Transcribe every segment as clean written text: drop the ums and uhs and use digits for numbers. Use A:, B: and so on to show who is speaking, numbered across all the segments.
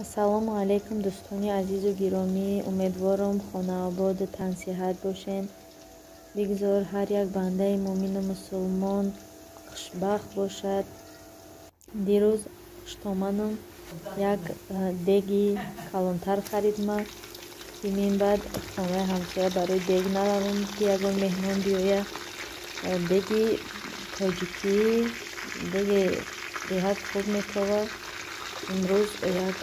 A: Ассалому алайкум, дӯстони азизу гиромӣ. Умедворам, хонаободу тансиҳат бошен. Бигзор ҳар як бандаи муъмину мусулмон хушбахт бошад. Дирӯз хуштоманам як деги калонтар харидма, ки минбаъд хонаи ҳамсоя барои дег наравам, ки ягон меҳмон биёяд. Деги тоҷикӣ, деги беҳад хуб метовад. Имрӯз як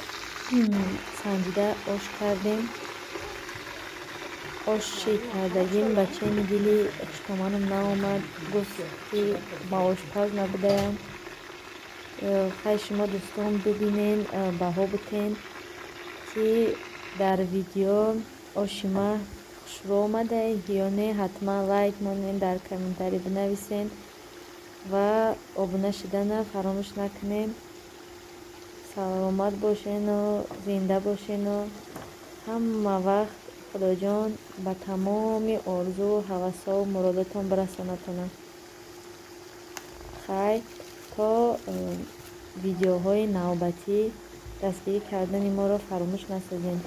A: санҷида ош кардем. Оши кардагим ба чени дили хуштоманам наомад. Гуфт, ки ба ошпаз набудаям. Хай, шумо, дӯстон, бибинен, баҳо бутен, ки дар видео оши ма хушрӯ омада ё не. Ҳатман лайк монен, дар комментарий бинависен ва обуна шудана фаромӯш накунед. Саломат бошену зинда бошену ҳама вақт Худоҷон ба тамоми орзуу ҳавасҳову муродотон бирасонатона. Хай, то видеоҳои навбатӣ, дастгирӣ кардани моро фаромӯш насозед.